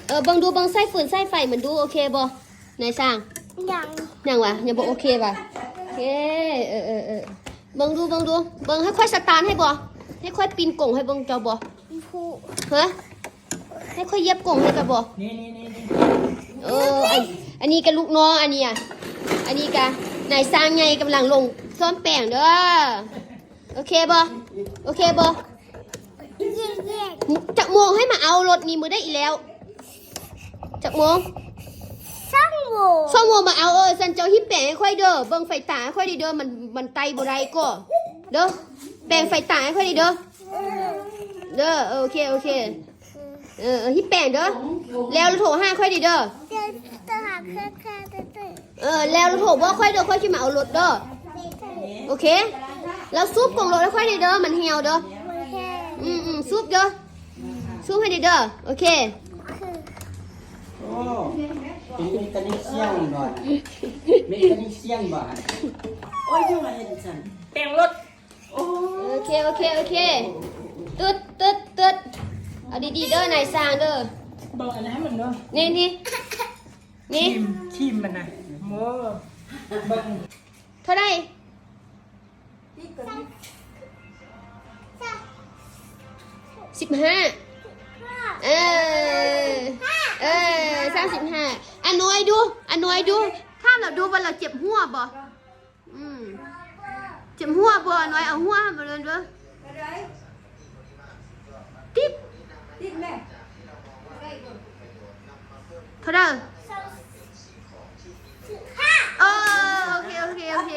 ເອີ ເບິ່ງດູ ເບິ່ງສາຍຟືນສາຍໄຟມັນດູ ໂອເຄບໍ່ ນາຍຊ່າງ? ຍັງ ຍັງຫວາ? ຍັງບໍ່ໂອເຄຫວາ? ໂອເຄ ເອີ ເອີ ເອີ ເບິ່ງດູ ເບິ່ງດູ ເບິ່ງ ໃຫ້ຂ້ອຍສະຕານໃຫ້ບໍ່? ໃຫ້ຂ້ອຍປິ່ນກົງໃຫ້ເບິ່ງເຈົ້າບໍ່? ຜູ້ ຮະ? ໃຫ້ຂ້ອຍຢຽບກົງໃຫ້ເຈົ້າບໍ່? ນີ້ໆໆໆ ເອີ ອັນ ອັນນີ້ກະລູກນ້ອງ ອັນນີ້ອະ ອັນນີ້ກະນາຍຊ່າງໃຫຍ່ກຳລັງລົງຊ້ອມແປງເດີ. ໂອເຄບໍ່? ໂອເຄບໍ່? ເຢັນໆ ຈັກໂມງໃຫ້ມາເອົາລົດນີ້ມື້ໃດອີກແລ້ວ? ຈັກໂມງ? ສອງໂມງ ສອງໂມງມາເອົາ. ເອີ ຊັ້ນເຈົ້າຮີບແປງໃຫ້ຂ້ອຍເດີ ເບິ່ງໄຟຕາໃຫ້ຂ້ອຍເດີ ມັນ ມັນໄຕ້ບໍ່ໄດ້ກໍເດີ ແປງໄຟຕາໃຫ້ຂ້ອຍເດີ ເດີ. ເອີ ໂອເຄ ໂອເຄ ເອີ ເອີ ຮີບແປງເດີ ແລ້ວໂທຫາຂ້ອຍເດີ ເດີ. ເດີ ໂທຫາເພື່ອນເດີ. ເອີ ແລ້ວໂທບອກຂ້ອຍເດີ ຂ້ອຍຊິມາເອົາລົດເດີ. ໂອເຄ ແລ້ວສູບກົງລົດໃຫ້ຂ້ອຍເດີ ມັນຫ່ຽວເດີ. ໂອເຄ ອືມໆ ສູບເດີ ສູບໃຫ້ເດີ. ໂອເຄ ໂອ້ ເປັນເມການິກຊຽນບໍ່? ເມການິກຊຽນບໍ່? ໂອ້ຍ ຢູ່ມາເຮັດຈັ່ງຊັ້ນ ແປງລົດ. ໂອ້ ໂອເຄ ໂອເຄ ໂອເຄ ຕຶດ ຕຶດ ຕຶດ. ເອົາດີໆເດີ ນາຍຊ່າງເດີ. ເບິ່ງອັນນັ້ນໃຫ້ມັນເດີ ນີ້ ນີ້ ນີ້ ຄຣີມ ຄຣີມມັນນະ ໂອ້ ເບິ່ງ ເທົ່າໃດ? ສິບຫ້າ ເອີ ເອີ ສາມສິບຫ້າ. ອານ້ອຍດູ ອານ້ອຍດູ ຖາມລາວດູວ່າລາວເຈັບຫົວບໍ່? ອືມ ເຈັບຫົວບໍ່? ອານ້ອຍເອົາຫົວມາເບິ່ງເດີ. ຕິດ ຕິດແມ່ ເທົ່າໃດ? ເອີ ໂອເຄ ໂອເຄ ໂອເຄ.